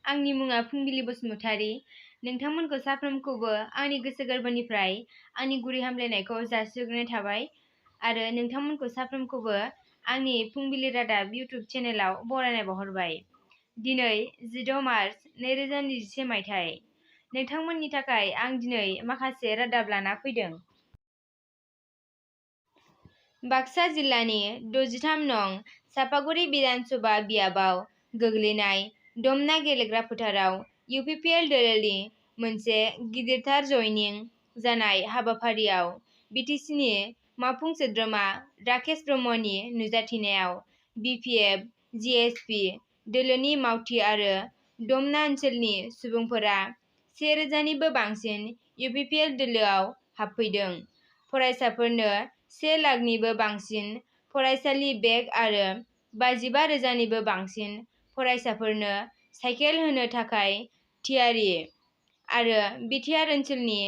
आंनि मुङा फुंबिलि बसुमतारी। नोंथांमोनखौ साफ्रोमखौबो आंनि गोसो गोरबोनिफ्राय आंनि गुरै हामलायनायखौ जासिहरग्रोनाय थाबाय आरो नोंथांमोनखौ साफ्रोमखौबो आंनि फुंबिलि रादाब इउटुब चेनेलाव बरायनाय बावहरबाय। दिनै 16 मार्च 2021 मायथाइ। नोंथांमोननि थाखाय आं दिनै माखासे रादाब लाना फैदों। बाक्सा जिल्लानि 63 नं सापागुरि बिधानसभा बियाबाव गोग्लैनाय दमना गेलेग्रा फोथाराव इउपिपिएल दोलोनि मोनसे गिदिरथार जयनिं जानाय हाबाफारियाव बिटिसिनि मावफुं सोद्रोमा राकेश ब्रह्मनि नुजाथिनायाव बिपिएफ जिएसपि दोलोनि मावथि आरो दमना ओनसोलनि सुबुंफोरा 1000निबो बांसिन इउपिपिएल दोलोआव हाबफैदों। फरायसाफोरनो 1 लाखनिबो बांसिन फरायसालि बेग आरो 55,000निबो बांसिन फरायसाफोरनो साइकेल होनो थाखाय थियारि आरो बिटिआर ओनसोलनि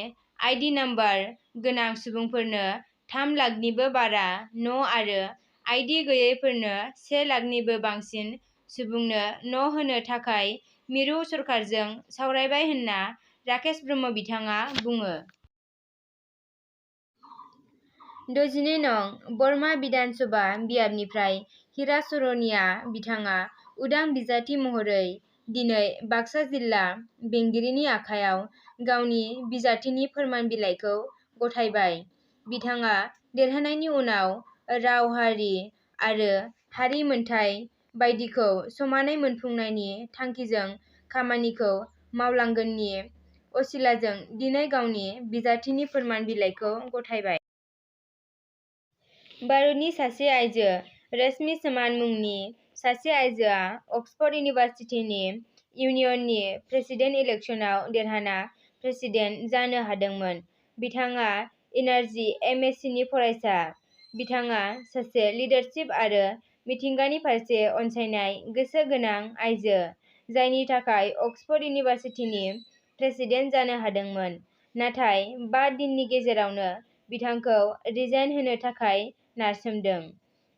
आइडि नाम्बार गोनां सुबुंफोरनो 3 लाखनिबो बारा न' आरो आइडि गैयैफोरनो 1 लाखनिबो बांसिन सुबुंनो न' होनो थाखाय मिरु सरकारजों सावरायबाय होनना राकेश ब्रह्म बिथाङा बुङो। 62 नं बरमा बिधानसभा बियाबनिफ्राय हिरा सरनिया बिथाङा उदां बिजाथि महरै दिनै बाक्सा जिल्ला बेंगिरिनि आखायाव गावनि बिजाथिनि फोरमान बिलाइखौ गथायबाय। बिथाङा देरहानायनि उनाव राव हारि आरो हारि मोनथाय बायदिखौ समानै मोनफुंनायनि थांखिजों खामानिखौ मावलांगोननि असिलाजों दिनै गावनि बिजाथिनि फोरमान बिलाइखौ गथायबाय। भारतनि सासे आइजो रश्मि समान मुंनि सासे आइजोआ अक्सफर्ड इउनिभार्सिटिनि इउनियननि प्रेसिडेन्ट इलेक्शनाव देरहाना प्रेसिडेन्ट जानो हादोंमोन। बिथाङा इनार्जी एमएससीनि फरायसा। बिथाङा सासे लिडारशिप आरो मिथिंगानि फारसे अनसायनाय गोसो गोनां आइजो, जायनि थाखाय अक्सफर्ड इउनिभार्सिटिनि प्रेसिडेन्ट जानो हादोंमोन, नाथाय 5 दिननि गेजेरावनो बिथांखौ रिजाइन होनो थाखाय नारसोमदों।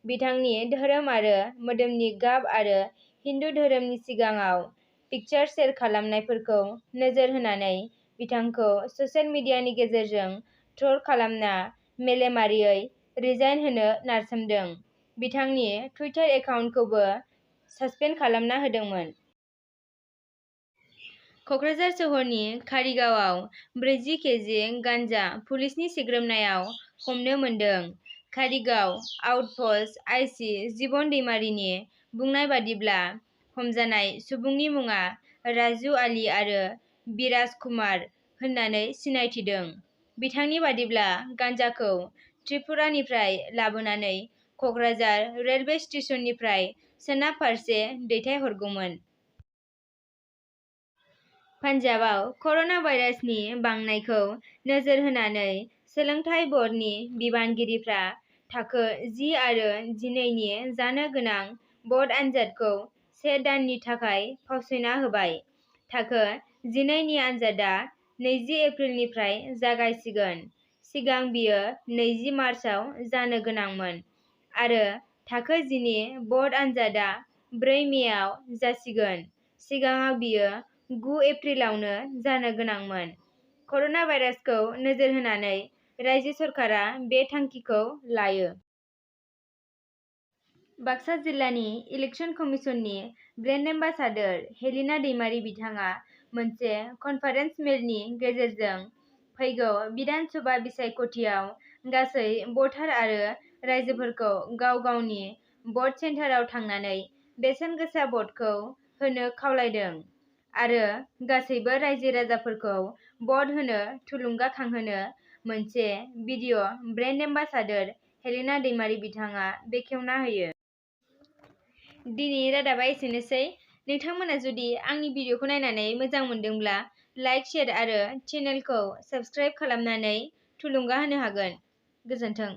बिथांनि धोरोम आरो मोदोमनि गाब आरो हिन्दु धोरोमनि सिगाङाव पिकचार शेयार खालामनायफोरखौ नोजोर होनानै बिथांखौ ससियेल मिडियानि गेजेरजों ट्रल खालामना मेलेमारियै रिजाइन होनो नारसोमदों। बिथांनि टुइटार एकाउन्टखौबो सासपेन्ड खालामना होदोंमोन। क'क्राझार सोहोरनि कारिगावआव 40 केजि गान्जा पुलिसनि सिग्रोमनायाव हमनो मोन्दों। कारिगाव आउटप'स्ट आइसि जिबन दैमारिनि बुंनाय बादिब्ला हमजानाय सुबुंनि मुङा राजु आली आरो बिराज कुमार होननानै सिनायथिदों। बिथांनि बादिब्ला गान्जाखौ त्रिपुरानिफ्राय लाबोनानै क'क्राझार रेलवे स्टेशननिफ्राय सोनाब फारसे दैथायहरगौमोन। पान्जाबआव कर'ना भाइरासनि बांनायखौ नोजोर होनानै सोलोंथाइ बर्डनि बिबानगिरिफ्रा थाखो 10 आरो 12 नि जानो गोनां बर्ड आनजादखौ 1 दाननि थाखाय फावसयना होबाय। थाखो 12 नि आनजादआ 20 एप्रिलनिफ्राय जागायसिगोन। सिगां बियो 20 मार्चआव जानो गोनांमोन आरो थाखो 10 नि बर्ड आनजादआ 4 मेआव जासिगोन। सिगाङाव बियो 9 एप्रिलावनो जानो गोनांमोन। कर'ना भाइरासखौ नोजोर होनानै रायजो सरकारा बे थांखिखौ लायो। बाक्सा जिल्लानि इलेक्शन कमिसननि ब्रेन्ड एम्बासाडर हेलिना दैमारि बिथाङा मोनसे कनफारेन्स मेलनि गेजेरजों फैगौ बिधानसभा बिसायख'थियाव गासै भटार आरो राइजोफोरखौ गाव गावनि भट सेन्टाराव थांनानै बेसेन गोसा भटखौ होनो खावलायदों आरो गासैबो रायजो राजाफोरखौ भट होनो थुलुंगाखांहोनो मोनसे भिडिअ ब्रेन्ड एम्बासाडर हेलिना दैमारि बिथाङा बेखेवना होयो। दिनैनि रादाबा एसेनोसै। नोंथांमोना जुदि आंनि भिडिअखौ नायनानै मोजां मोनदोंब्ला लाइक, शेयार आरो चेनेलखौ साबस्क्राइब खालामनानै थुलुंगा होनो हागोन। गोजोन्थों।